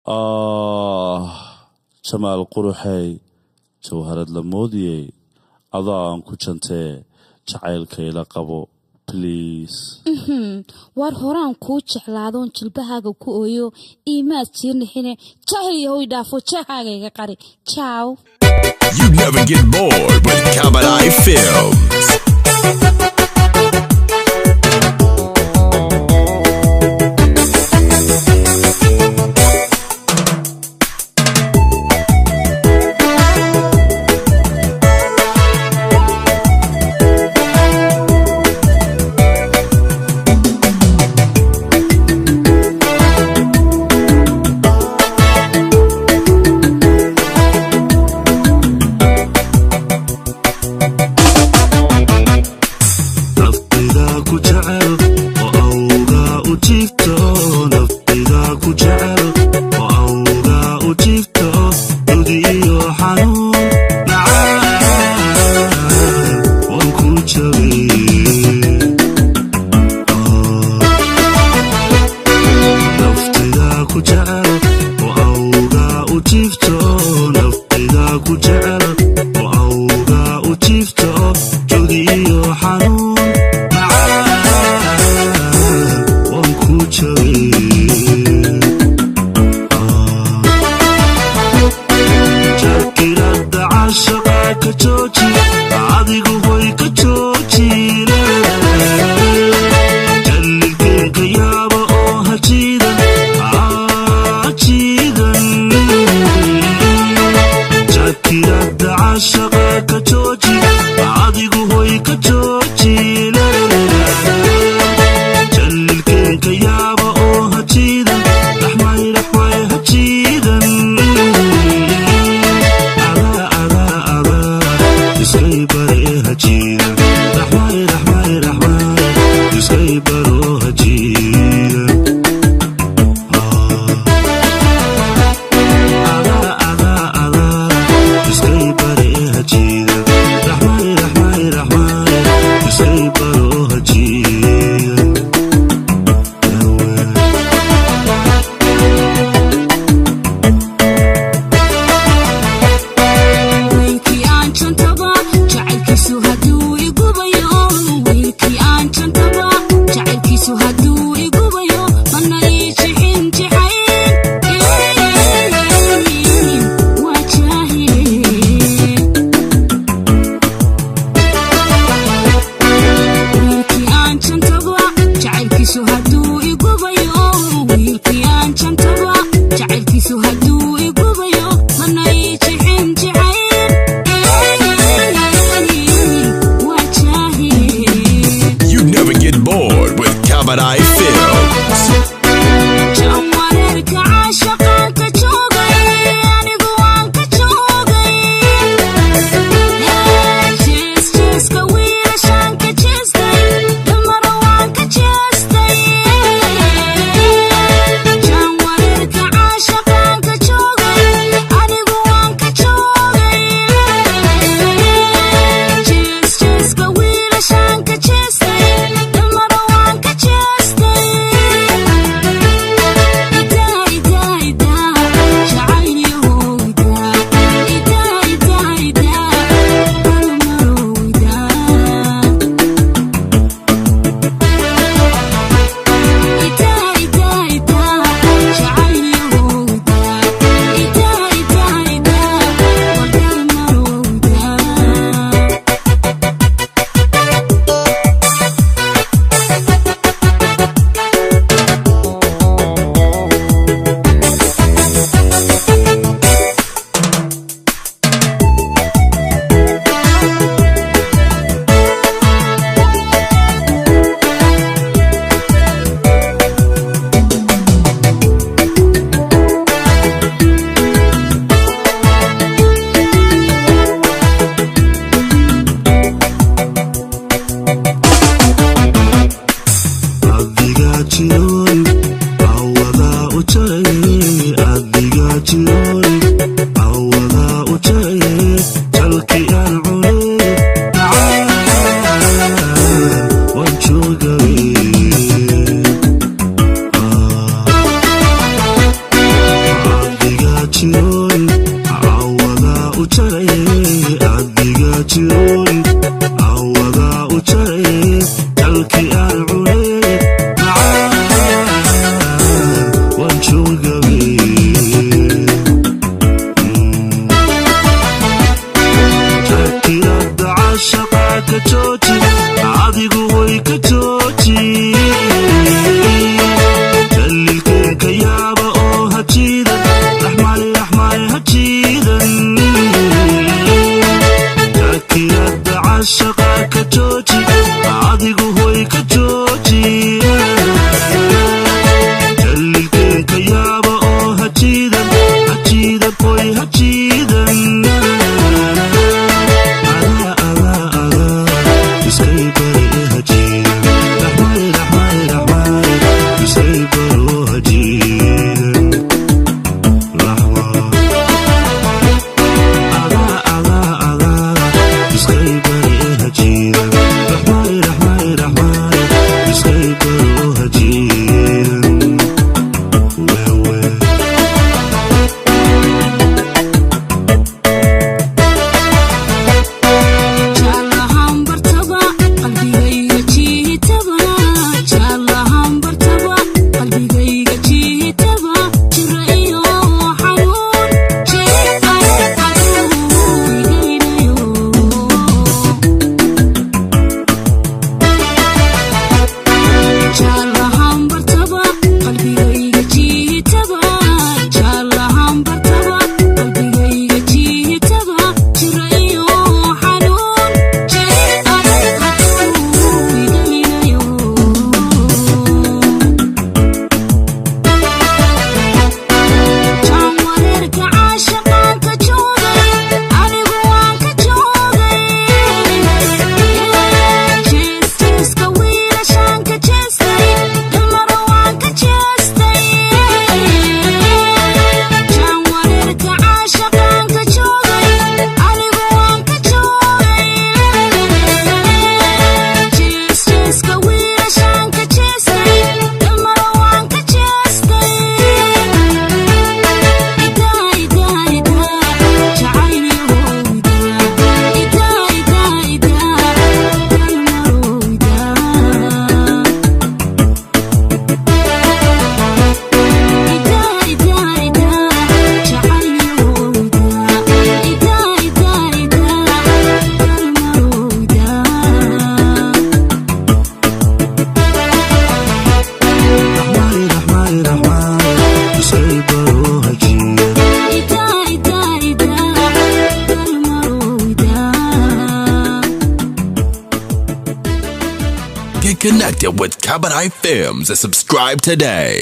Ah, Jamaal quruxey, jawharad la moodiyey, adaa aan ku jantee, jacaylkayla qabo, please. Waar horaan kuu jeclaadoon jilbahaaga ku ooyo, iimaad jiirnixine. Jahil yahoy, dhaafo, jeexaaga iga qari. Ciao. You never get bored with Kabadai Films. Naftayda ku jecel oo awgaa u jiifto, naftayda ku jecel oo awgaa u jiifto, dudi iyo xanuun macaan waan ku jabay. Naftayda ku jecel oo awgaa u jiifto, naftayda ku jecel oo awgaa u jiifto, judi iyo xanuun macaan waan ku jabay. Jakirada cashaqa ka jooji, adigu hoy ka jooji, jalilkeenka yaaba oo hajiidan hajiidan. Jakirada cashaqa ka jooji, adigu hoy ka jooji, jalilkeenka yaaba oo hajiidan, raxmay raxmay hajiidan. Adaa adaa adaa iskay bare hajiidan, raxmay raxmay raxmay iskay baro hajiidan. Adaa adaa adaa iskay bare hajiidan, raxmay raxmay raxmay iskay baro hajiidan. Wiilkii aan jantaba jacaylkiisu hadduu igubayo, wiilkii aan jantaba jacaylkiisu hadduu igubayo, mana ii jixin jixayn, waa jaahile. Wiilkii aan jantaba jacaylkiisu hadduu igubayo, wiilkii aan jantaba jacaylkiisu hadduu igubayo, mana ii jixin jixayn, waa jaahile. You never get bored with Kabadai Films. Wareerka caashaqaan ka joogay, anigu waan ka joogay. Jees jeeska wiilashaan ka jeestay, dalmaro waan ka jeestay. Wareerka caashaqaan ka Hajiidan raxmaay raxmaay hajiidan jaakirada cashaqa ka jooji adigu hoy ka jooji jalilkeenka yaaba oo hajiidan hajiidan hoy hajiidan adaa adaa adaa iskay bari ee hajiidan raxmaay raxmaay raxmaay iskay baro hajiidan raxmaay adaa adaa adaa iskay bari ee hajiidan raxmaay raxmaay raxmaay iskay baro hajiidan wewe. Jaalahan bartaba qalbigayga jiitaba, jaalahan bartaba qalbigayga jiitaba, jira iyo xanuun jeer aduu igaynayo. Jaalahan bartaba qalbigayga jiitaba, jaalahan bartaba qalbigayga jiitaba, jira iyo xanuun jeer aduu igaynayo. Jaan wareerka caashaqaan ka joogay, anigu waan ka joogay. Jees jeeska wiilashaan ka jeestay, dumaro waan ka jeestay. Jaan wareerka caashaqaan ka joogay, anigu waan ka joogay. Jees jeeska wiilashaan ka jeestay, dumaro waan ka jeestay. Idaa idaa idaa jacaylyow idaa idaa idaa idaa dalmarow idaa idaa idaa idaa jacaylyow idaa idaa idaa idaa dalmarow idaa. Raxmaay raxmaay raxmaay iskay baro hajiidan. Idaa idaa idaa dalmarow idaa. Get connected with Kabadai Films and subscribe today.